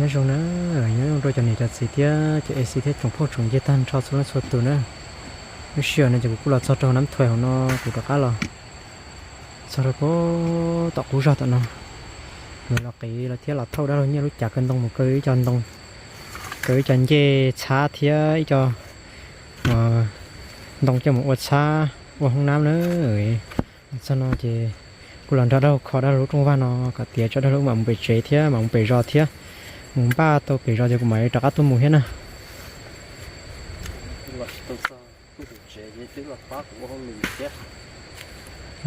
Nyob zoo na, nyob zoo rau cov niam cov txiv thiab cov A C thiab tsoom phooj tsoom ywg tag nrho txhua leej txhua tus na. Lub sij hawm no ces kuv kuj los txog rau Nab Thuais hauv no, kuv rov qab los txog rau puag tom qub zog tom no. Nws los qiv los thiab los thauj dab laug Nyiaj lub cav kaw ntoo mus kaw ib co ntoo, kaw ib co ncej txhab thiab ib co ntoo coj mus ua txhab ua hoob nab na. Txog no ces kuj los nrog dab laug kho dab laug lub rooj vag no kom tiav tso dab laug mam mus pem tsev thiab mam mus pem zos thiab mus npaj tau pem zos ces kuv mam li rov qab tuaj mus thiab na.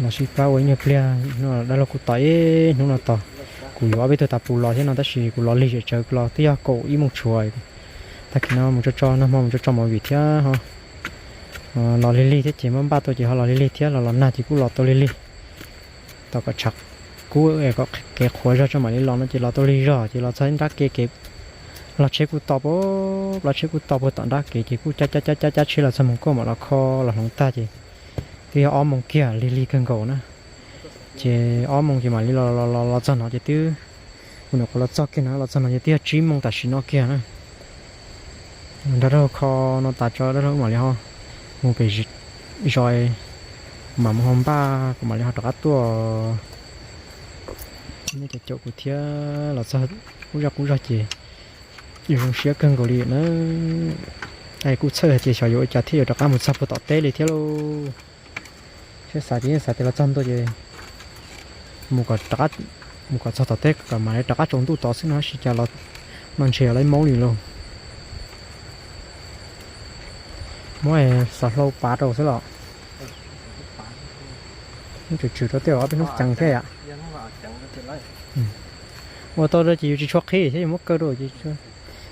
Los sib pab ua ib nyuag pliag no, dab laug kuj tos ib hnub no tos. Kuv yuav ob peb tug tas pus los thiab no tab sis kuv los lig zem tsawv los twb yog kaum ib moos tshuav. Tag kis no mus tso tso nag hmo mus tso tso movie thiab ho los lig lig thiab ces muab npaj tau ces ho los lig lig thiab los los nag ces kuj los tau lig lig. Tos kom tshav kub kom kev qhuav zog tso mam li los no ces los tau lig zog ces los txog ib nrab kev kev los tsheb kuj to puag, los tsheb kuj to puag tom nrab kev ces kuj cab cab cab cab tsheb los txog moos kuj mam los kho los hloov tag ces twb yog ob moos kiag lig lig kawg nkaus na. Ces ob moos ces mam li los los los txog no ces twb, kuv nyuam qhuav los txog kiag no los txog no ces twb yog tsib moos tam sim no kiag na. Nrog dab laug kho no tas tso dab laug mam li ho mus pem zos, mam mus ho npaj kuv mam li ho rov qab tuaj. Nej cov caum kuv thiab los txog qub zog qub zog ces zoo siab kawg nkaus li na. Kuj txhawj hais tias xyov yuav ua cas thiaj yuav rov qab mus txog puag tom teb li thiab lauj. Siab xav ces yeej xav tias los txog ntua ces mus kom rov qab, mus kom txog tom teb kom mam li rov qab tsaus ntuj tod xwb no tab sis cas los no ntshe yog lawv maub li lauj. Muab xov hlau pav rau xwb los. Nws tswm tswm rau tej ob peb hnub ceev thiab yom. Ua tau ces yus tsis tshua qhib thiab yus muab kaw rau.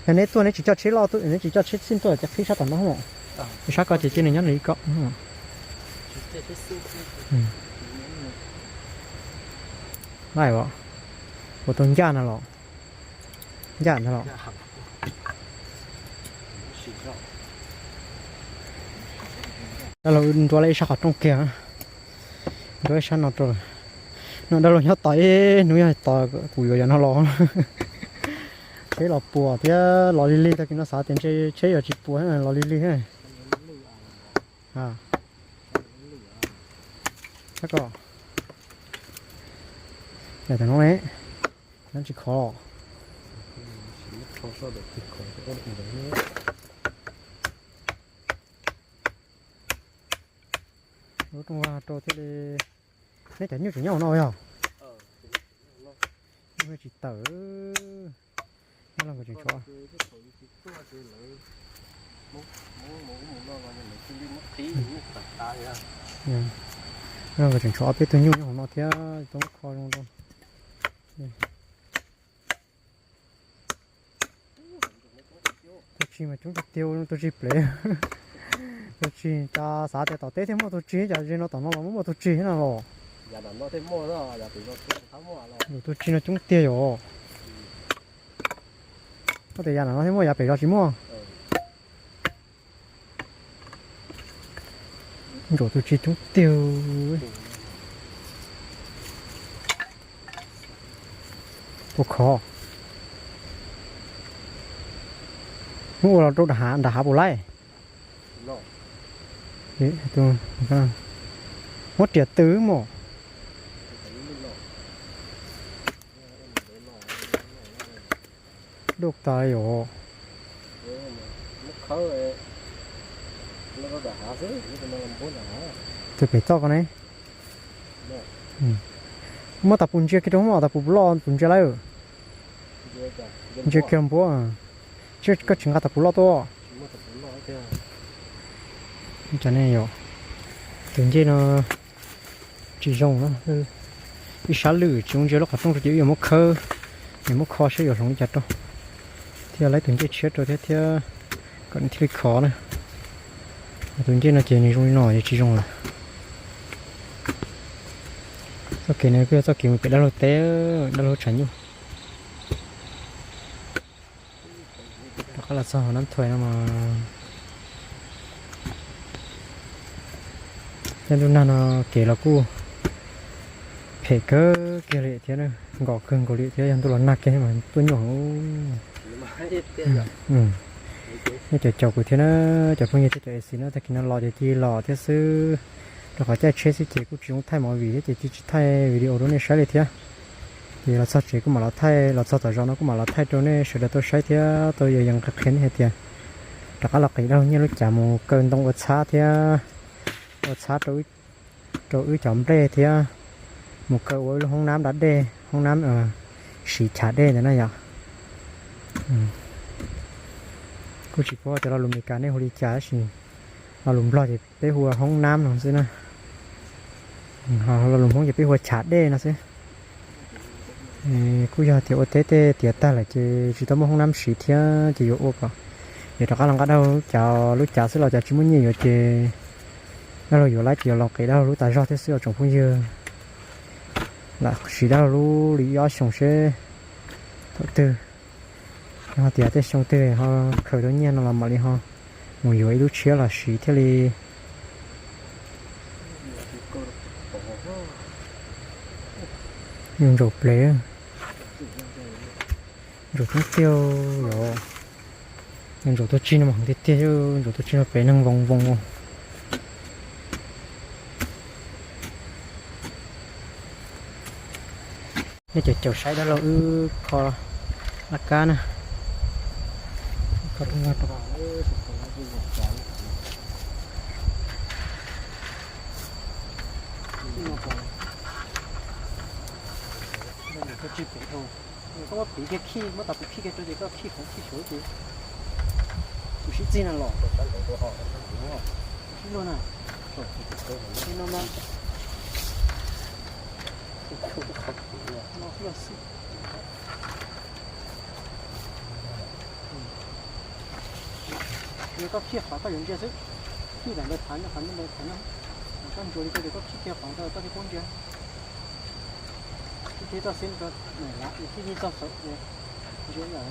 Yog neb tuaj neb tsis coj tsheb loj tuaj, neb tsis coj tsheb txhij tuaj ces qhib sab tom no. Sab ko ces cia nws nyob li ko. Laij os, ua tau ncaj no los, ncaj ntag los. Dab laug nruab lawm ib sab qhov rooj kiag, nruab ib sab no rau. No dab laug nyob tos ib hnub yog tos kuv yuav yog no los. Tsheb los puas thiab los lig lig, tag kis no xav tias ntshe tsheb yuav tsis puas los lig lig. Sab ko, tam no ne, nyob tsis khov. Lub rooj vag rau thiaj li. Neb cov nyuj tseem nyob hauv no yog? Nyuj tsis tawm. Neb los nkawd tseem tshuav, neb los nkawd tseem tshuav ob peb tug nyuj nyob hauv no thiab, tau muab kho zoo rau. Tus tsis mas coob tiag tiag, tus tsis plev. Tus tsis cas xav tias tom teb thiaj muaj tus tsis, cas ze no tom no los muaj tus tsis thiab no los. Tus tsis no coob tiag yom. Koj tias yav no thiaj muaj, yav pem zos tsis muaj. Ntsuam tus tsis coob tiag. Ua khov. Muab ua los rau nram hav puas laij? Muab riam tw mos. Dub tas yom. Tus pem toj ko ne. Muab tas pus ntsia kiag rau, muab tas pus loj pus ntsia lawm. Ntsia kiag npuab. Koj tsis nqa tas pus loj tuaj. Cov ne yom, tus ncej no tsis zoo na. Ib sab lwj tsis zoo ntsia lub qhov rooj rau ces wb yuav muab khawb, yuav muab kho saib yuav hloov li cas rau, thiaj laib tus ncej tshiab rau thiab thiab kom nws thiaj li khov na. Tus ncej no ces nws zoo li no ces tsis zoo lawm. Txoj kev no kuj yog txoj kev mus pem dab laug teb, dab laug tshav nyuj. Rov qab los txog hauv Nab Thuais no mas tej ntuj nag no kev los kuj phem kawg kiag li thiab, nkos kawg nkaus li thiab, yog ntuj los nag kiag mas tuaj nyuaj heev. Nyob caum caum kuv thiab na, cov phooj ywg thiab cov A C na, tag kis no los ces cia li los thiab xwb. Rau qhov caij tsheb xwb ces kuj tsis zoo thaij movie thiab ces cia li tsis thaij video rau nej saib li thiab. Ces los txog tsev kuj mam los thaij, los txog tom zos no kuj mam los thaij rau nej sawv daws tau saib thiab tau yees qhia qhia nej hais tias rov qab los qiv dab laug Nyiaj lub cav mus kaw ntoo ua txhab thiab ua txhab rau wb cov nplej thiab mus kaw ua ib lub hoob nab da dej, hoob nab siv chav dej ntawd na yom. Kuj tsis paub tias lo lus Meskas nej hu li cas tab sis lo lus Nplog ces peb hu ua hoob nab no xwb na. Ho lo lus Hmoob ces peb hu ua chav dej no xwb. Kuj yog tias ua teb tej tiav tag lawm ces tsis tau muaj hoob nab siv thiab ces yuav ua kom, yuav rov qab los nqa dab laug lub cav, lub cav xwb los cas tsis muaj nyiaj yuav ces dab laug yuav lawm ces yuav los qiv dab laug lub tas zog thiab xwb os tsoom phooj ywg. Lam siv dab laug lub li ib ob xyoos seb thaum twg yog tias tej xyoo twg ho khaws tau nyiaj no los mam li ho mus yuav ib lub tshiab los siv thiaj li ntsaum ples, ntsaum tiag tiag os. Ntsaum tuag tsig no mas tiag tiag, ntsaum tuag tsig no pem neeg voos voos. Nej caum caum saib dab laug wb kho laj kab na. Koj muab piv kiag khij, muab tas kuv khij kiag rau ces koj khij qhov khij xyuav ces kuv sib txig na los. Sib luag na. Sib no mas. No xwb. Yog koj khij qhov koj yuav ntsia xwb. Khij ntawm ntawd thaiv no, qhov ntawd thaiv no. Koj ntsuas li ko ces koj khij kiag qhov ntawd koj thiaj paub ntsia. Khij tib txoj xib rau, khij tib txoj saum, ntsia ntawm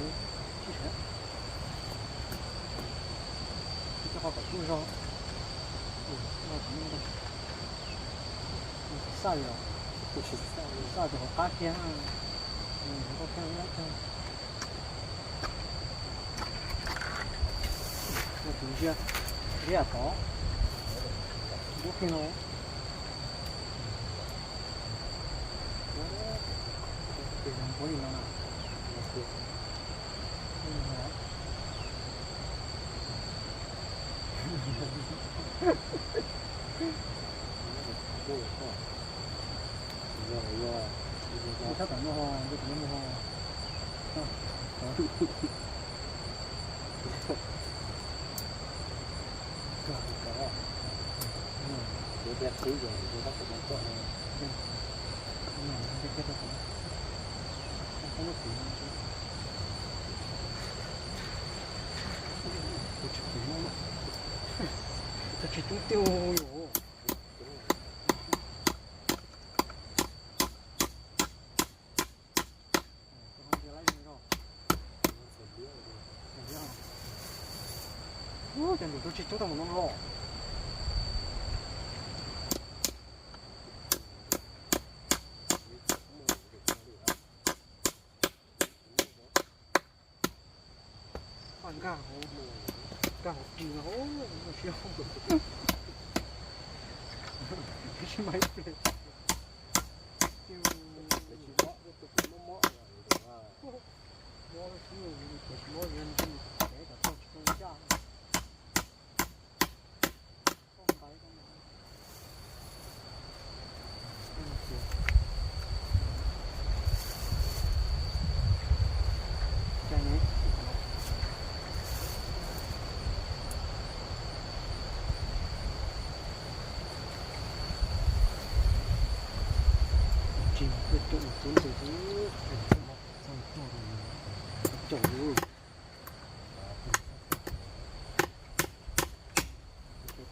sib sawv. Khij tib qhov kom kub zog. Xaj li os. Xaj ces hauv qab kiag. Hauv qab kiag. Ntsia, ntsia tod, ntsia kiag no. Ntsia li no na. Ntsia tom no ho, ntsia tom no ho. Tsis tub tiag. Ces ntuj tsis tub tau mus no los. Nkag hauv, nkag hauv ris no, siab. Tsis mas ib pliag. Mob, mob, mob,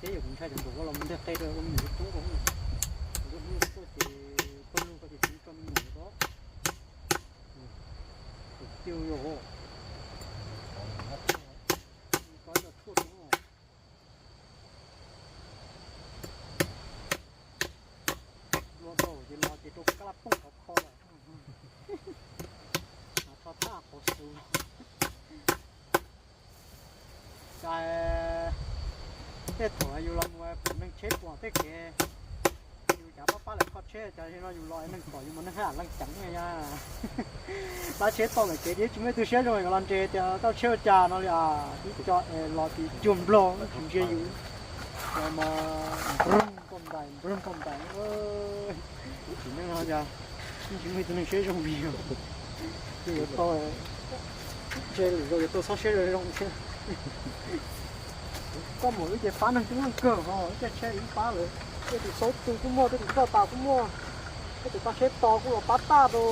Teb yog kuv ntshai cov nraum ko los mus nteg qe rau ua me nyuam tub ko, kuv ua hlub tuaj ces pawg lug ko ces tsis tso me nyuam ko. Tus twg yog ko cov tshuaj rau. Los tau ces los ces rau kab laj pooj qhov kho lawm. Tho thaj qhov xus. Tej thaum yus los mus pom neeg tsheb puas tej kev, yus cav pab pab lawv kho tsheb, cas no yus los neeg pom yus mas neeg haj leej ceev na ya. Pab tsheb tau lawm kev ces tsis muaj ib tug siab zoo los nres tias tau tsheb ua cas no li as. Twb co es los tsis cuag nplog tsis ntsia yus, los mas nploog tau ntais nploog tau ntais. Tsim neej no cas tsis muaj ib tug neeg siab zoo li. Yuav tau, ntshe lwm zaus yuav tau txhob siab zoo zoo thiab. Koj mus wb ces pab neeg tub leej kawg ho, wb caij tsheb wb pab lawm. Tej tus xauv tug kuj muaj, tej tus roj tas kuj muaj, tej tus pab tsheb to kuj los pab tag rau.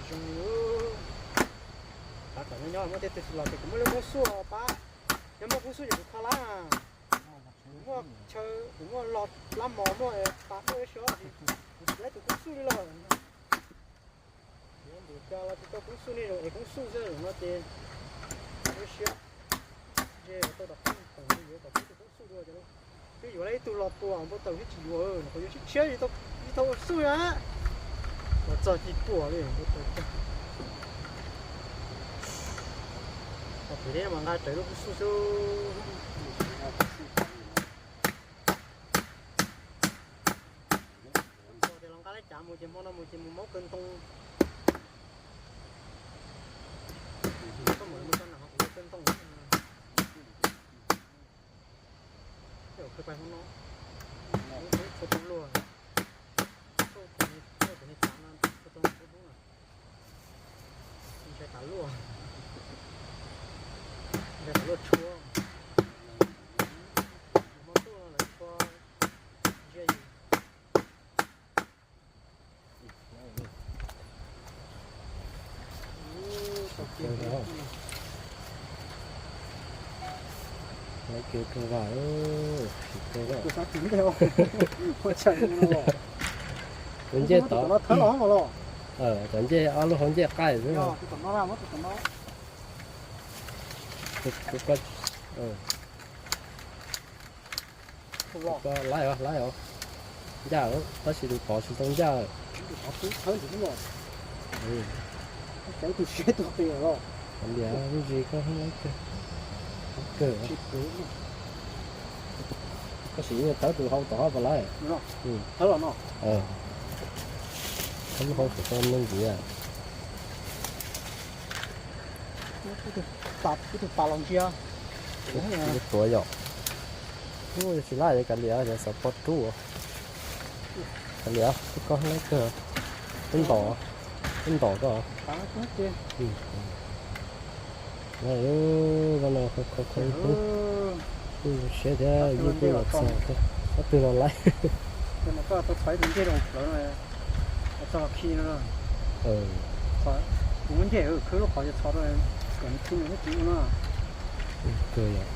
Zoo li, pab kom nyob nyob muaj tej tus tsis los ces kuv muaj lub koob xuj pab. Yog muaj koob xuj ces kuv kho lab. Kuv muaj chaw, kuv muaj log lab mos, muaj pas muaj ib si, kuv tsis laib tus koob xuj li lawm. Yuav ntim cov los tsis tau koob xuj, nej zoo es koob xuj xwb no ces ib siab, ntshe tau tom qab teem yuav kom peb tus koob xuj dua ces twb yuav lawm ib tug los tua npau taws thiab tsis yuav, no yuav tshiab tshiab tsis tau ua xuj na. Los txog ci puam li npau taws. Pom kev mas nqa raws lub koob xuj xwb. Ces los nqa lab cav mus ces hmo no mus ces mus maub kawg ntoo. Koj mus mus tso nram ho kuv maub kawg ntoo. Tej zaum kawg pais hmo no, txhua tau luag, txhua tus niag cav no txhua tau hnub na. Ntshai tas luaj, ntshai tas luaj tshuab. Hmo tuaj lawv tshuab ntsia yus. Lawv kev kawg vam, sim kawg na. Tus ncej tod, cov ncej ob lub hauv ncej qaij xwb. Laib os, laib os. Ncaj, tab sis tus tod tsis tau ncaj. Tus siab tus qis los. Ntsia, ntsis koj, kawg. Koj sim tawb tus hau tom hauv pas laib. Thawb los no. Thawb hau tom tau neeg ntxiv. Ib tug pas los ntsia. Tuav yom. Ub, tsis laib, kav liam, xav pov rub. Kav liam, koj laib kawg. Twb ntom, twb ntom koj. Koj no kho kho ib hnub, kuj zoo siab thiab, yeej kuj los txog, ob tug los laib. Kuv muab ncej khwb lub qhov kom txho rau kom nws khwb no no.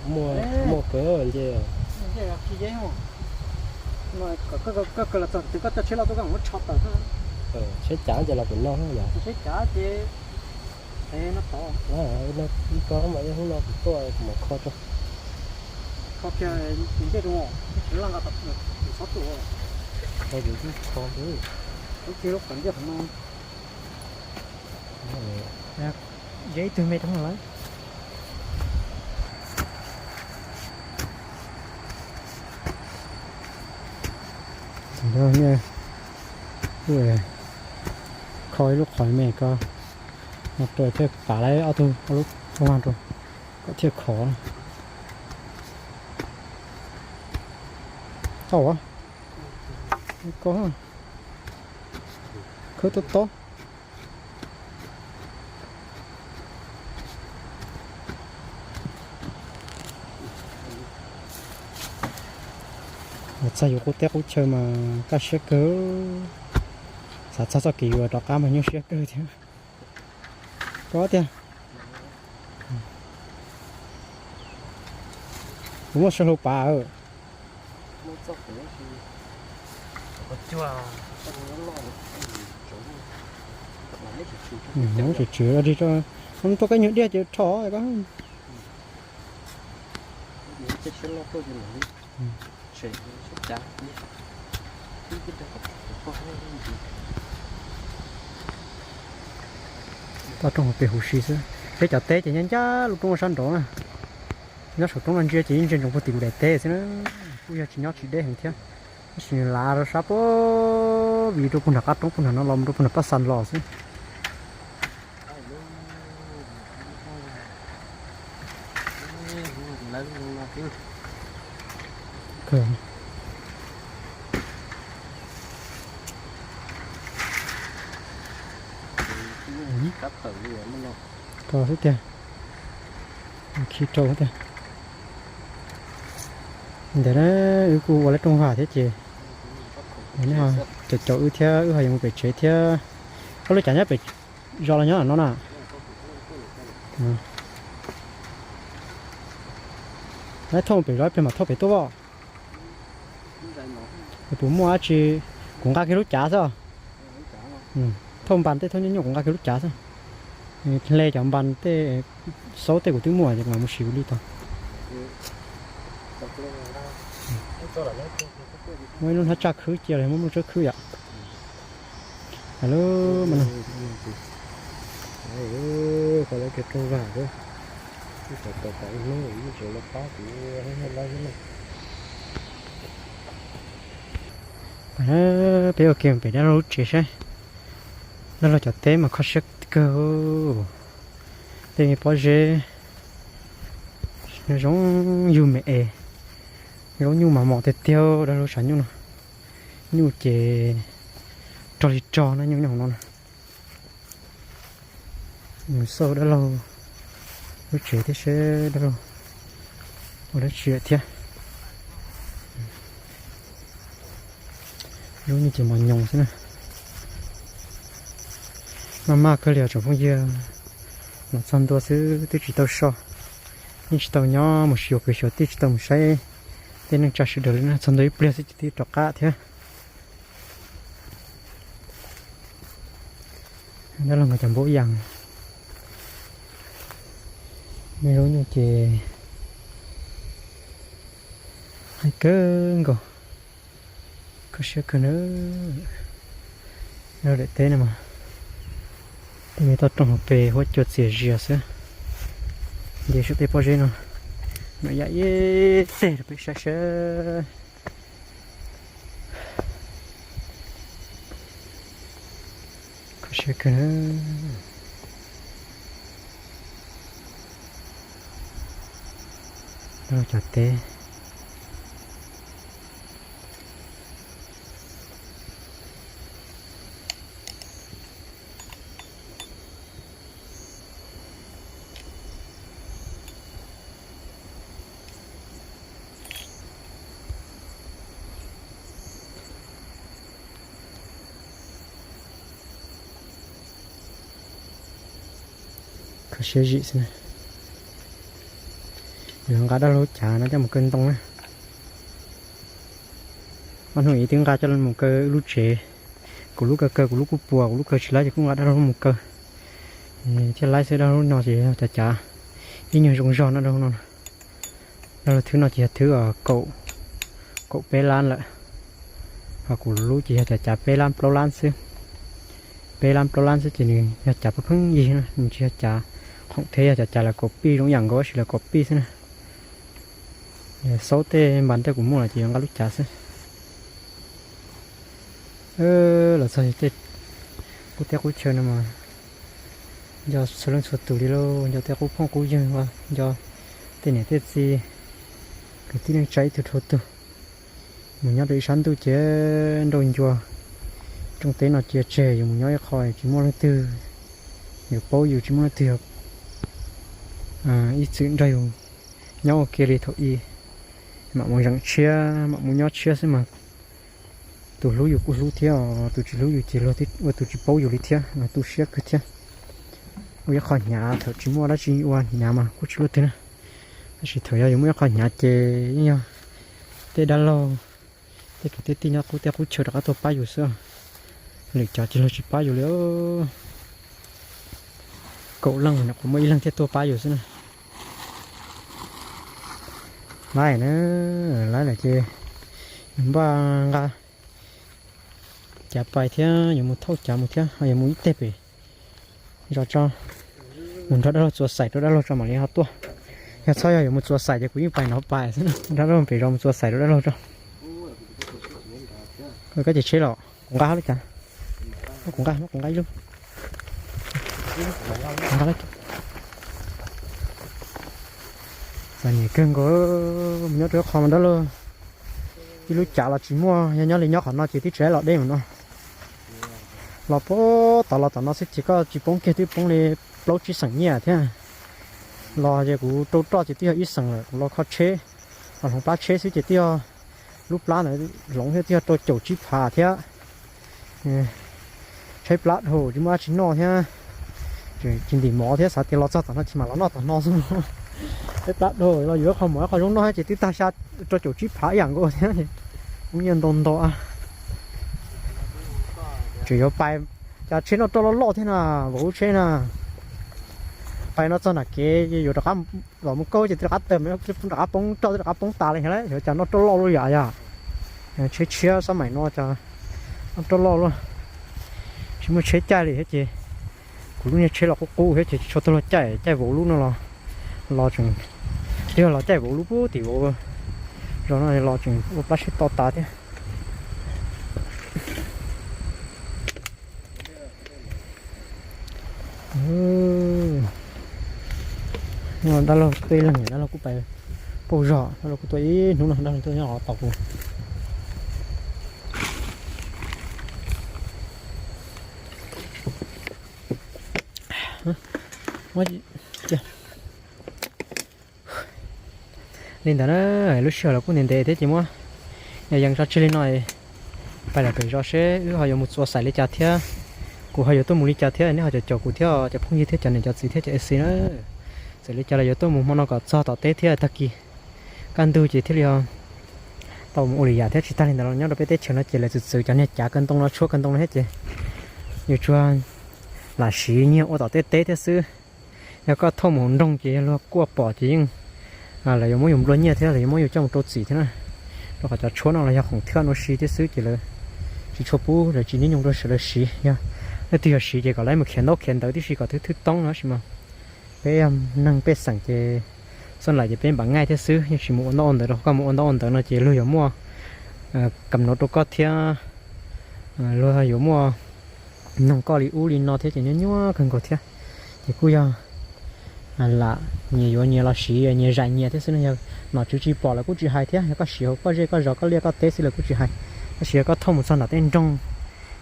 Muaj, muaj kawg ncej. Koj los txog twg koj coj tsheb loj tuaj koj muab tsho tawm xwb. Tsheb cav ces los pem no yom. Tsheb cav ces no tod. Ib kob mas ib hnub no kuv tuaj kuv mam kho rau. Kho kiag ncej rau, tsis laj nqa tau, txhob tuaj. Kho ces twb kho xwb. Ub, kiag lub qhov ncej qhov no. Nce ib tug me rau lawm. Kho ib lub qhov me ko, no rau thiaj pav laib ob tug, ob lub tug vaj rau kom thiaj khov. Tau, ko khwb tob tob. Txog yus qub teb qub chaw mas kaj siab kawg. Xav txog txoj kev yuav rov qab mas nyuaj siab kawg thiab. Koj tiag, kuv muaj saw hlau pav. Tsis tsis, tuaj kab nyuag diaj ces rho ko. Toj roob hauv pes huv si xwb. Peb cov teb ces nyob ncaj lub roob sab nraud na. Nyob saum roob no ntsia ces yeej ntsia ntsoov puag tim lub daim teb xwb na. Kuj yog tsis nyob tsis deb heev thiab. Tab sis lav rau sab puag vim rau puag nram qab roob puag nram no los mus rau puag nram paj xas los xwb. Ko xwb tiag. Khi rau tiag. Ntawm na, wb kuj ua lawv rooj vag thiab ces caum caum wb thiab wb ho yuav mus pem tsev thiab. Koj lub cav nyob pem zos los nyob no na? Lawv thauj pem zos ib pliag mam thauj pem tuaj os. Puas muaj dab tsi? Kuv nqa kiag lub cav xwb. Thauj npas tej thauj nyuaj nyuaj kuv nqa kiag lub cav xwb. Hle cov npas tej, xaub tej kuv twb muaj ces kuv mam mus siv kuv li tau. Muaj ib lub hnab tsaj khwb cia li muaj muaj tsawb khwb yom. Lub, qhov lawv cov rooj vag thiab, ib cov tau tom ib hnub ib tsev los pab kuv laib xwb na. Peb ua ke pem dab laug lub tsev saib. Dab laug cov teb mas kho siab kawg. Tej pob zeb zoo yug me es, zoo nyuj mas mos tiag tiag dab laug tshav nyuj no. Nyuj ces rog li rog na, nyuj nyob hauv no na. Mus xauj dab laug lub tsev thiab seb dab laug ua dab tsi lawm thiab. Lub nyuj ces mos nyoos xwb na. Maj maj kawg li os tsoom phooj ywg, los txog ntua xwb twb tsis tau so, yeej tsis tau nyob mus xyuas kwv xyuas tij, tsis tau mus saib tej neej tsa sawv daws li na, txog ntua ib pliag xwb ces twb rov qab thiab. Dab laug nkawd cov npaub yas, me lub nyuj ces haib kawg nkaus, kho siab kawg na. Dab laug daim teb no mas tej me toj roob hauv pes huab cua txias zias xwb, nce saum tej pob zeb no, no yam ib teg rau peb saib seb. Kho siab kawg na. Dab laug cov teb. Kho siab zim xwb na. Yuav nqa dab laug lub cav no coj mus kaw ntoo na. Ob hnub ib twb nqa coj mus kaw lub tsev, kuv lub kaw kaw kuv lub kuj puas, kuv lub kaw tsis laib ces kuj nqa dab laug mus kaw. Thiaj laib xwb, dab laug lub no ces yog cav cav ib nyuag zoo zog no dab laug no. Dab laug thwb no ces yog thwb kaum, kaum peb lab lawm. Ho kuv lub ces yog cav cav peb lab plaub lab xwb. Peb lab plaub lab xwb ces nws yog cav pheej pheej yig na, nws tsis yog cav khoom thiab, yog cav cav lawv kaum pij zoo yam nkaus tab sis lawv kaum pij xwb na. Xaub tej npas tej kuv muaj los ces yuav nqa lub cav xwb. Los txog tej qub teb qub chaw no mas nco txhua leej txhua tus li lauj, nco tej qub phooj qub ywg, nco tej niam tej txiv, kwv tij neej tsa ib tug dhau tug. Mus nyob rau ib sab ntuj ces nrauj ncua. Rooj teb no cia tseg, yus mus nyob ib qho tsis muaj leej twg yuav paub yus, tsis muaj leej twg ib txwm nrog yus nyob ua ke li thaum ub. Mam mus zeem tshiab, mam mus nyob tshiab xwb mas tus hlub yus kuj hlub thiab, tus tsis hlub yus ces luag ua tus tsis paub yus li thiab, tu siab kawg thiab. Ua ib qho hnyav, thaum tsis muaj dab tsi ua hnyav mas kuj tsis luaj twg na. Tab sis thaum yog yus muaj ib qho hnyav ces yeej yog tej dab laug, tej kwv tej tij nyob qub teb qub chaw rov qab tuaj pab yus xwb. Lwm cov ces luag tsis pab yus li. Kaum leej nyuam qhuav muaj ib leeg thiaj tuaj pab yus xwb na. Lawv na, lawv lawm ces npaj nqa cav pais thiab yuav mus thauj cav mus thiab, yuav mus ib teg pem zos tso, mus nrog dab laug txua xaim rau dab laug tso mam li ho tuaj. Yog txhob yog yuav mus txua xaim ces kuv yeej pais no pais xwb, nrog dab laug pem zos mus txua xaim rau dab laug tso. Koj ces tsheb los kuv nqa lub cav, kuv nqa, kuv nqa ib lub. Txom nyem kawg nkaus, nyob rau qhov mas dab laug ib lub cav los tsis muaj, yog nyob li nyob qhov no ces twb tsis los deb mus no. Los puag tom los tom no xwb ces koj tsis poob kiag twb poob li plaub tsib xeem nyiaj thiab. Los ces kuv rau roj ces twb yog ib xeem lawm, kuv los kho tsheb, los hloov plab tsheb xwb ces twb yog lub plab ntawd hloov thiab twb yog rau caum tsib phav thiab. Tshaib plab dhau tsis muaj dab tsi noj thiab, tsis ntim mov thiab, xav tias los txog tom no tsis mam los noj tom no xwb. Tshaib plab dhau los yuav qhov mov qhov zoo noj ces twb tag xya rau caum tsib phav ib yam nkaus thiab. Kuv nyiaj ntau ntau. Tseem yuav pais, cas tsheb no roj loj loj thiab na, vauv lub tsheb na. Pais no txog nram kev yuav rov qab los mus kaub ces twb rov qab tawg, rov qab poob roj, twb rov qab poob tas li thiab, cas no roj loj luaj yam yom. Tsheb tshiab xab maim no cas roj loj luaj. Tsis muaj tsheb caij li thiab ces kuv lub niag tsheb los qub qub thiab ces tsis tshua tuaj luag caij, caij vauv lub no los, los tseem, twb yog los caij vauv lub puag tim vauv zos no los tseem ua plab tsheb to tas thiab. Dab laug tuaj ib leeg, dab laug kuj pais pauj zog, dab laug kuj tuaj ib hnub no, dab laug tuaj nyob hov tos kuv. Li ntawd na, lub sij hawm los kuj ntev ntev thiab ces muab yog yees tso tseg li no, pais lawm pem zos seb wb ho yuav mus txua xaim li cas thiab, kuv ho yuav tuaj mus li cas thiab, neb ho caum caum kuv thiab cov phooj ywg thiab cov niam cov txiv thiab cov ej xi na. Txawm li cas los yuav tuaj mus hmo no kom txog tom teb thiab tag kis kaj ntug ces thiaj li tau mus ua lwm yam thiab. Tsis tag li ntawd los nyob rau peb teb chaws no ces lawv txwv txwv cov niag cav kaw ntoo no, tshuab kaw ntoo no thiab ces yus tsuas lam siv nyiag ua tom tej teb thiab xwb. Yog koj thauj mus hauv nroog ces yog luag kuaj pom ces yeej lawv yuav muab yus nplua nyiaj thiab lawv yuav muab yus coj mus rau txim thiab na. Rau qhov cov tshuab no los yog khoom thiab ua si thiab xwb ces lawv tsis tshua pub, lawv tsis nyob nyoog rau sawv daws siv. Yog leej twg yog siv ces kom lawv mus khiav ntaub khiav ntawv tib si kom thwj thwj toob no tab sis mas peb neeg pej xeem ces xoj laim ces peb npam ngaij thiab xwb, yeej tsis mus ua ntaub ua ntawv rau koj. Mus ua ntaub ua ntawv no ces luag yuav muaj kam nuv rau koj thiab luag yuav muaj noog koj li ub li no thiab ces nyuaj nyuaj kawg nkaus thiab. Ces kuj yog lam nyias yuav nyias los siv, nyias zais nyias thiab xwb no. Yog nom tswv tsis pom lawv kuj tsis hais thiab, yog koj siv hauv koj zej koj zos koj liaj koj teb xwb lawv kuj tsis hais. Tab sis yog koj thauj mus txog nram tej nroog,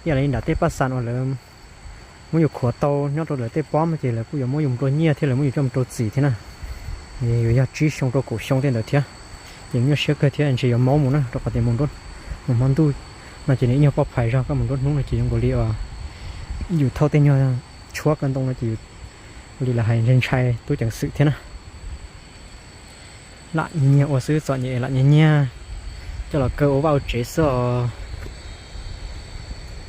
ib yam li nram tej paj xas uas lawv muab yus khuav tau nyob rau lawv tej pob ces lawv kuj yuav muab yus nplua nyiaj thiab lawv muab yus coj mus rau txim thiab na. Yuav yog tsib xyoo rau kaum xyoo tej ntawd thiab. Ces nyuaj siab kawg thiab ntshe yuav maub mus na, rau qhov tias mus nruab, mus hmo ntuj no ces nws ib nyuag poj phais zog, koj mus nruab hnub no ces zoo nkaus li yus thauj tej nyuag tshuab kaw ntoo no ces yus li lawv hais ntshai ntshai tub ceev xwm thiab na. Lam nyiag nyiag ua xwb, txom nyem lam nyiag nyiag coj los kaw ua vaj ua tsev xwb os.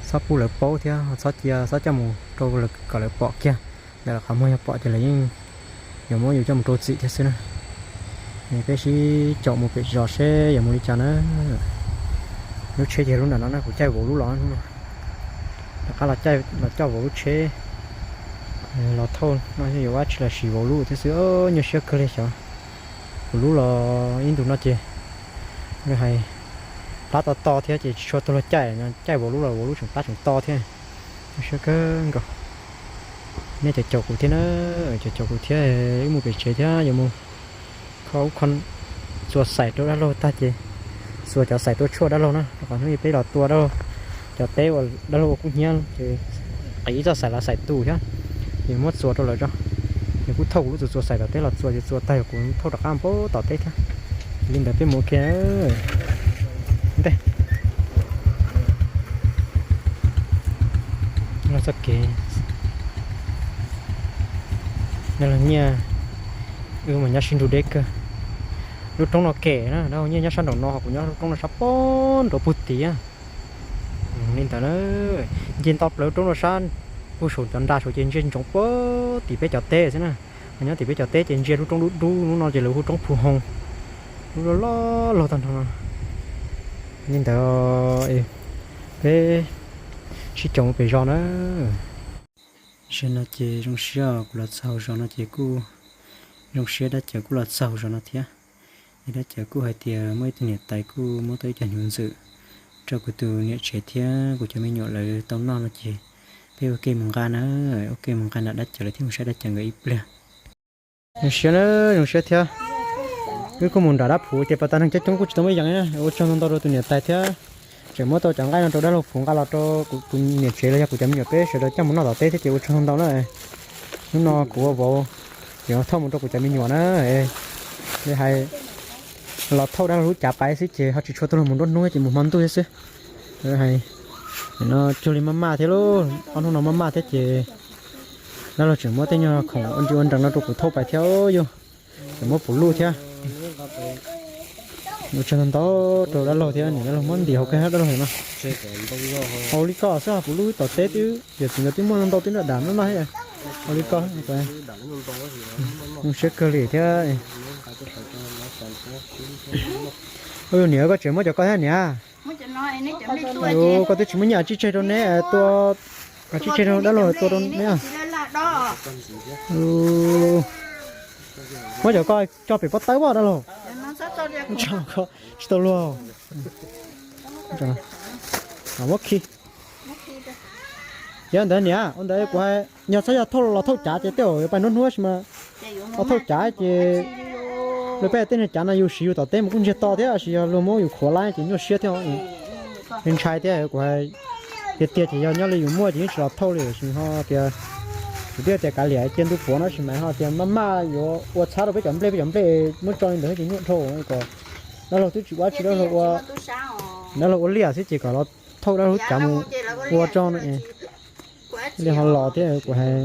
Txhob pub lawv paub thiab txhob cia, txhob coj mus rau kom lawv pom kiag. Ntawm lawv qhov muag yog pom ces lawv yeej yuav muab yus coj mus rau txim thiab xwb na. Peb sib caum mus pem zos seb yuav mus li cas na. Lub tsheb ces lub nram no na, kuv caij vauv lub los hnub no. Rov qab los coj vauv lub tsheb los thauj no, yuav ua dab tsi los siv vauv lub thiab xwb. Nyuaj siab kawg li xyov. Kuv lub los ib ntus no ces hais plab to to thiab ces tsis tshua tuaj luag caij, caij vauv lub los vauv lub tseem plab tseem to thiab. Nyuaj siab kawg nkaus. Nej caum caum kuv thiab na, caum caum kuv thiab, wb mus pem tsev thiab yuav mus kho ub kho, txua xaim rau dab laug tag ces txua cov xaim tua tshuaj dab laug na, rau qhov hnub ib peb los tua dab laug cov teb uas dab laug ua kub hnyiab ces qiv ib txoj xaim los xaim tus thiab, ces muab txua rau lawv tso. Ces kuj thauj kuv lub txua txua xaim tom teb los txua ces txua tag yog kuv thauj rov qab pab tom teb thiab. Li ntawd peb mus ua ke ntej. Los txoj kev no los nyiaj, wb mas nyob sib nrug deb kawg. Lub roob no kem na, dab laug nyiaj nyob sab nraum no, kuv nyob lub roob no sab pob nraud puag tid. Li ntawd na, nce nto plaws lub roob no sab, puag saum cov nra saud ces ntsia ntsoov puag tim peb cov teb xwb na. Nyob tim peb cov teb ces ntsia lub roob dub dub, lub no ces lawv hu roob Phu Hoo. Lub loj loj tag nrho no. Li ntawd peb sib coob pem zos na. Tam sim no ces zoo siab kuv los txog hauv zos no ces kuj zoo siab dab cawv kuj los txog hauv zos no thiab. Es dab cawv kuj hais tias muaj ib tug niam tais kuj muab tau ib co hnyuv ntxwm rau kuv tus niam tsev thiab kuv cov me nyuam lawv tau noj no ces peb ua ke mus nqa na, ua ke mus nqa nram dab cawv lawv thiab mus saib dab cawv nkawd ib pliag. Zoo siab na, zoo siab thiab. Wb kuj mus nram dab phuv ces pas tas neeg coob coob kuj tsis tau muaj yees na. Ua tsaug ntau ntau rau tus niam tais thiab tseem muab tau cov nqaij no rau dab laug phuv nqa los rau kuv tus niam tsev los yog kuv cov me nyuam peb sawv daws coj mus noj tom teb thiab ces ua tsaug ntau ntau na. Hnub no kuv ua vauv ces thauj mus rau kuv cov me nyuam na. Li hais los thauj dab laug lub cav pais xwb ces ho tsis tshua tuaj los mus nruab hnub ces mus hmo ntuj thiab xwb. Hais no cuag li maj maj thiab lauj, ob hnub no maj maj thiab ces dab laug tseem muab tej nyuag khoom ua nri ua nrees no rau kuv thauj pais thiab yog tseem muab puv luj thiab. Ua tsaug ntau ntau rau dab laug thiab niam dab laug muab ntim hauv kawg dab laug no. Hauv li ko xwb puv luj tom teb twb yawm txiv nkawd twb muaj ntau twb nram dam no no thiab. Hauv li ko zoo siab kawg li thiab. Ua niam, koj tseem muab cov koj thiab niam? Koj twb tsis muaj nyiaj tsib tseg rau neb tua, tsib tseg rau dab laug tua rau neb. Muab cov koj tso pem pob tawb poj dab laug. Tsis tau luag. Muab khi. Yog ntawd niam, ua ntawd kuv hais yog txhob yog thauj los thauj cav ces tej zaum yuav pais nruab hnub sis mas los thauj cav ces luag peb tej niag cav no yus siv yus tom teb mus kuj ntsiag to thiab, sis yog luag muab yus khuav lawm ces nyuaj siab thiab. Ntshai thiab kuv hais tiag tiag ces yog nyob li yus muaj ces yeej tsis los thauj li sis ho tias kuv twb tias kav liam cia ntu puav no sis mas ho tias maj maj yuav ua txhab rau peb cov nplej, peb cov nplej muab tso li ntawd ces nyuaj dhau kom dab laug twb tsis ua tsis dab laug ua, dab laug ua liaj xwb ces kom los thauj dab laug cav mus ua tso no. Li ho los thiab kuv hais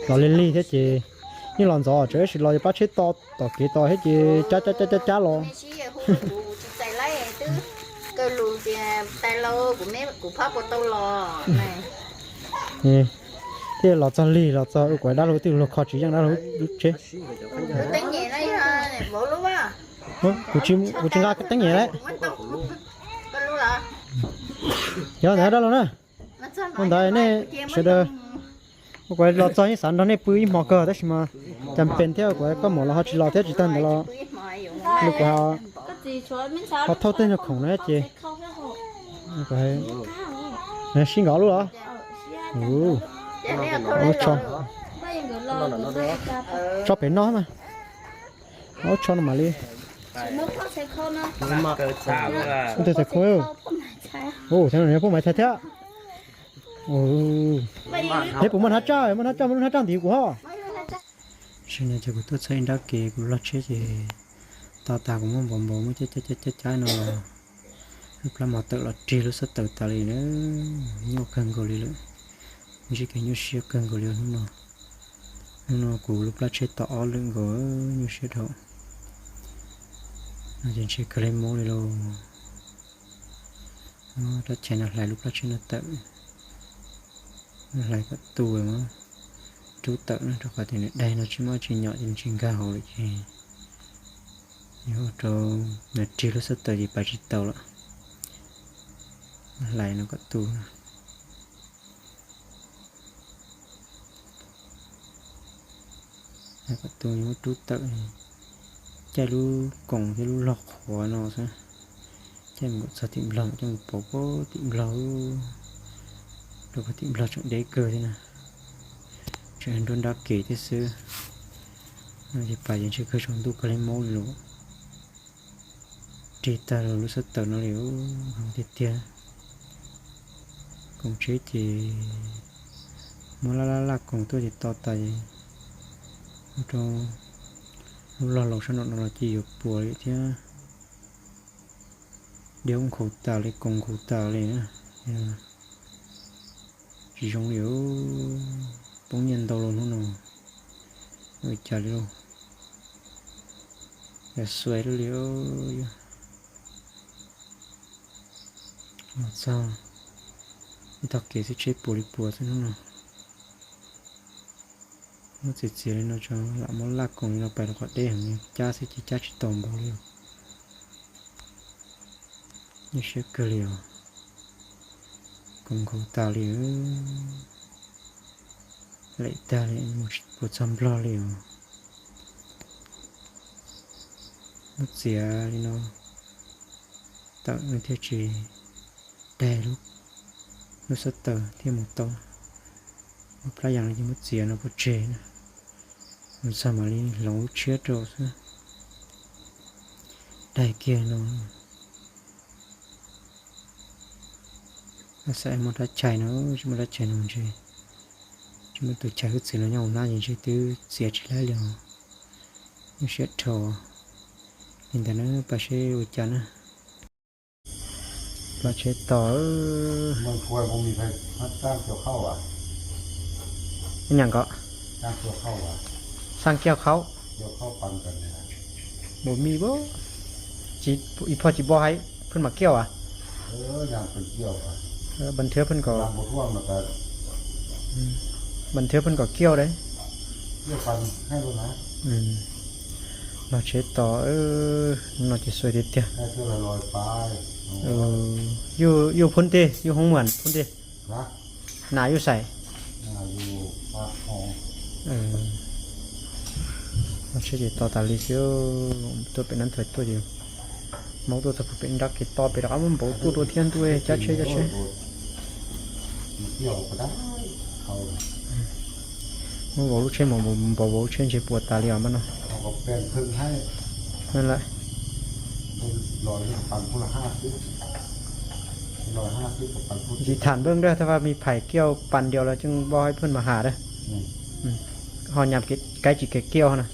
los lig lig thiab ces yeej los ntxov tseem ib sim los yuav pab tsheb to tom kev tos thiab ces cab cab cab cab los. Thiaj los txog lig los txog ua kuv dab laug twb luag kho tsis yeej dab laug lub tsheb. Kuv tsis nqa teeb nyem lawm. Yog ntawd dab laug na, ua ntawd nej sawv daws ua kuv los txog yeej xav nrog nej pw ib hmo kawg tab sis mas cas pes thiab kuv koj mam los ho tsis los thiab tsis tag ntawd los kuv ho thauj tej nyuag khoom no ces sib nkaus lub los. Ub, tso pem no mas. Ub, tso no mam li. Tus txhais khau, ub, txhais no puaj maiv txhais thiab. Peb puas muaj hnab tsaj, muaj hnab tsaj, muaj lub hnab tsaj ntiv kuv ho. Tam sim no ces kuv tuaj txog ib nrab kev kuv log tsheb ces to tas kuv muab npov npov muab cab cab cab cab no los lub plab mos tawm los rig lub xab taws tas li na. Nyuaj kawg nkaus li lawm, ntsib kev nyuaj siab kawg nkaus li hnub no. Hnub no kuv lub plab tsheb to ob lwm nkaus, nyuaj siab dhau. No ces ntshe kawg li mob li lauj. Rab chais no hlais lub plab tsheb no tawm, hlais kom tu, rub tawm no rau qhov tias nws daig no tsis muaj tsis nyom ces nws tsis nkag hauv lawm ces yog ua rau nws rig lub xab taws ces pais tsis tau lawm. Hlais no kom tu. Hlais kom tu, muab rub tawm, caij lub koos thiab lub log qhuav no xwb, caij mus kom txog tim nplog, caij mus pauv puag tim nplog, rau puag tim nplog tseem deb kawg thiab na. Tseem nruab nrab kev thiab xwb. No ces pais ces ntshe kawg tsaus ntuj kawg li mob li lawm. Rig tag lub xab taws no li, tiag tiag. Koom tsheb ces muab laj laj laj koom tuaj ces to tas, ua rau lub log laus sab nraum no los ces yuav puas li thiab. Diav nkhaus tas li, koos nkhaus tas li na. Tsis zoo li, poob nyiaj ntau los hnub no, ua cas li lauj. Yog xuav lub li, los txog ib tog kev xwb tsheb puas li puas xwb hnub no. Muab txiav txiav li no tso, lam muab laj koos li no pais rau qhov deb heev, cab xwb ces cab tsis tau npaum li os. Nyuaj siab kawg li os. Koom nkaus tas li, lem tag li, mus puas txog Nplog li os. Muab txiav li no tawm no thiaj tsis daig lub xab taws thiaj mus tau. Muab plab yas no ces muab txiav no pov tseg na. Mus txog mam li hloov lub tshiab rau xwb. Daig kiag no. Xav muaj dab chais no, tsis muaj dab chais no ntshe, tsis muaj tus chais hwj txwv no nyob hauv hnab ces ntshe twb txiav tsis laib li os. Nyuaj siab dhau. Li ntawd na, pab seb ua cas na. Los tsheb tos. Nyam kom xaj kiag khaub. Bos mij, ib phoj tsis bos hais, phwj mam kiauj as. Bas nthwv phwj kom, bas nthwv phwj kom kiauj de. Los tsheb tos, no ces xuav tiag tiag. Yus phun tij, yus hoob muam phun tij. Nas yus xais. Los tsheb ces tos tas li xwb. Tuaj pem nab nthuav tuaj ces maub tuaj txog pem nrab kev tos pem rov qab muab npauv tuaj dua thiab ntuj, cab tsheb cab tsheb. Muab vauv lub tsheb mas npauv vauv lub tsheb ntshe puas tas li os mas no. Lawm, tsis tham npawg nrag tha va mi phais kiauj pas ntiav los coj npauv hais phwj mas has da. Ho nyam kaib tsis kev kiauj ho na.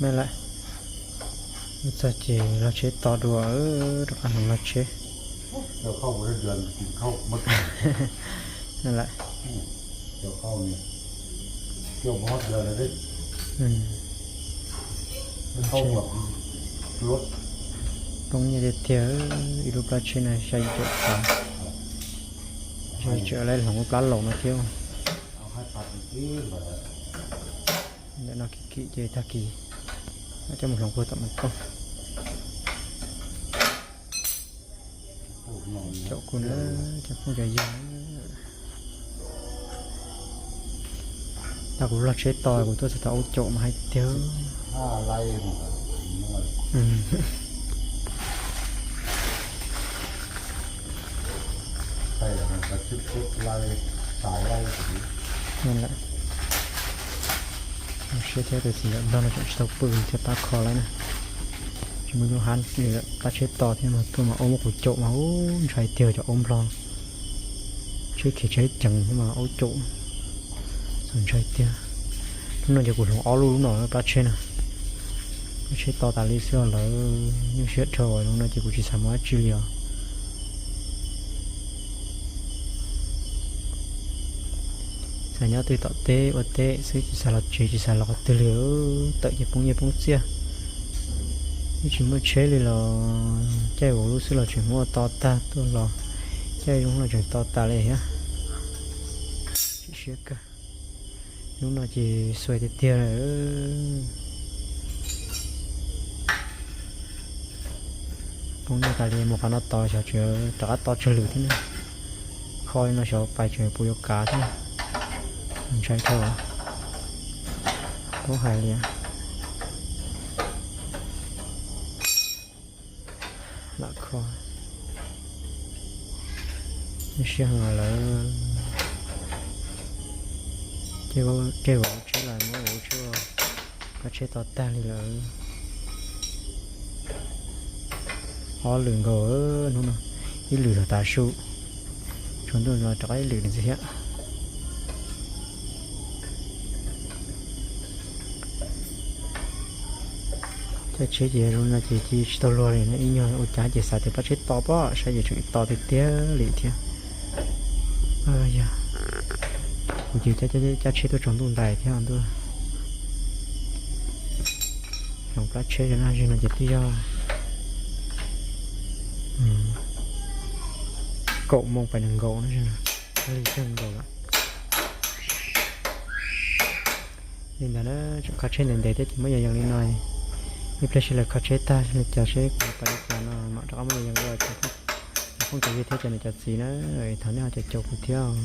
Me lawm, txog ces los tsheb tos dua, rov qab hloov los tsheb. Lawm, poob nyiaj tiag tiag, ib lub plab tsheb no xya yim caum phav. Ntshe tseem lawv hloov lub plab laus no thiab. Ntawm no kim kim ces tag kis coj mus hloov puag tom mus kooj. Caum kuv na, cov phooj cov ywg. Tag kuv lub log tsheb tos kuv tuaj txog tom aub caum mas hais tiag. Siab thiab tus txiv ntawm Nplog no tseem tsis tau pw thiab pab kho lawm na. Tsis muaj hnub hab li lawm, pab tsheb tos thiab mas tuaj mas aub muab kuv caum mas ub ntshai tiag cov aub Nplog. Tsheb khiav tsheb ceev mas aub caum, txaus ntshai tiag. Hnub no ces kuv hloov ob lub lub no plab tsheb na. Plab tsheb tos tas li xwb os lawm, nyuaj siab dhau, hnub no ces kuv tsis xav mus dab tsi li os. Xav nyob twg tom teb ua teb xwb, tsis xav los tsev, tsis xav los qhov twg li. Tawm ces poob nyiaj poob txiaj, yeej tsis muaj tsheb li los caij vauv lub xwb los tseem muab ua to tag, tuaj los caij zoo los tseem to tas li thiab. Tsis siab kawg. Hnub no ces xuav tiag tiag lawm. Poob nyiaj tas li mus qhov no tos xyov tseem rov qab tos tsawg lwm thiab na. Kho li no xyov pais tseem puas yuav kav thiab. Ntshai dhau, paub hais li. Lam kho, siab heev lawm. Caij vauv tsheb los muab vauv tsheb, kab tsheb to tag li lawm. Ob lwm nkaus hnub no, ib lwm los tav su, tsaus ntuj los rov qab ib lwm ntxiv thiab. Cov tsheb ces zoo no ces cia tsis tau luag li, ib nyuag ua cas ces xav tias pab tsheb to pob saib ces tseem to tiag tiag li thiab. Yog kuv ces cab tsheb tuaj tsaus ntuj ntais thiab ntuj. Hloov plab tsheb no, no ces twb yog kaum moos pais nees nkaum no, lig kawg nkaus lawm. Li ntawd na, tseem kho tsheb ntev ntev thiab ces muab yog yees li no. Ib pliag sib laws kho tsheb tag li cas seb kuv pais li cas no mam rov qab muab yog yees dua cov phooj cov ywg thiab cov niam cov txiv na. Thov nej ho caum caum kuv thiab os.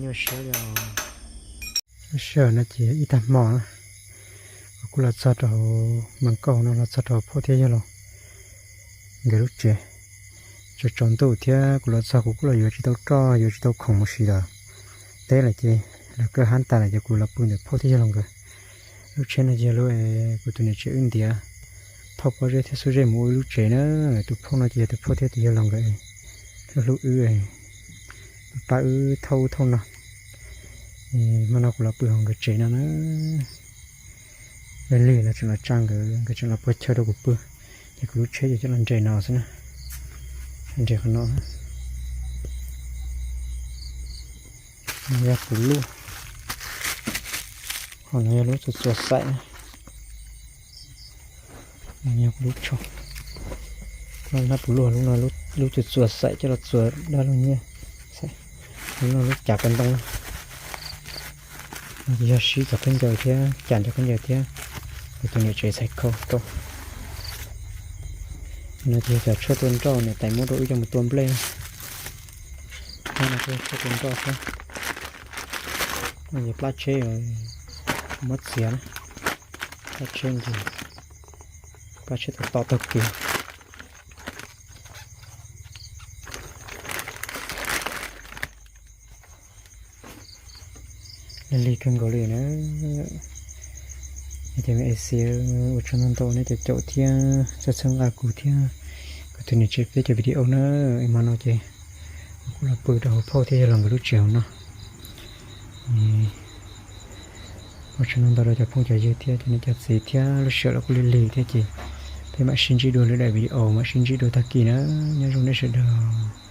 Nyuaj siab li os. Lub sij hawm no ces ib tag hmo na, kuv kuj los txog rau hauv Mas Kauj no, los txog rau hauv phauj thiab yawg laus nkawd lub tsev. Tsaus tsaus ntuj thiab kuv los txog kuv kuj los yuav tsis tau roj yuav tsis tau khoom mus siv lawm teb lawm ces lawv kaj hab tas lawm ces kuv los pw ntawm phauj thiab yawg laus nkawd lub tsheb no. Yog lub kuv tus niam tsev wb ntiav thauj pob zeb thiab xub zeb mus ua ib lub tsev na. Tus phauj no ces yog tus phauj thiab tus yawg laus nkawd hlub hlub wb, pab wb thauj ub thauj no. Hmo no kuv los pw hauv nkawd tsev no na. Lig lig los tseem los tsa nkawd, nkawd tseem los puag chaw rau kuv pw, ces kuv lub tsheb ces coj los nres no xwb na. Nres qhov no. No yog kuv lub, qhov no yog lub txua txua xaim na. No yog kuv lub tsho, no puv luag lub no, lub txua txua xaim coj los txua dab laug nyiaj. Lub no lub cav kua ntoo na. No ces yog sib cov khaub ncaws thiab, cam cov khaub ncaws thiab, kuv tus niam tsev txhais khau rau. No ces yog cov tshuaj tua nroj niam tais muab rau wb coj mus tua nplej. Thiab no kuj tshuaj tua nroj thiab. No ces plab tsheb muab txiav na, plab tsheb ntsis, plab tsheb tom tom taug kev. Lig lig kawg nkaus li na. Ces me e xi ua tsaug ntau ntau nej caum caum thiab txhawb txhawb nqa kuv thiab kuv tus niam tsev peb cov video na. Hmo no ces kuv los pw rau hauv phauj thiab yawg laus nkawd lub tsev hauv no. Ua tsaug ntau ntau rau cov phooj cov ywg thiab cov niam cov txiv thiab lub sij hawm los kuj lig lig thiab ces peb mam sib ntsib dua lwm daim video, mam sib ntsib dua tag kis na. Nyob zoo nej sawv daws.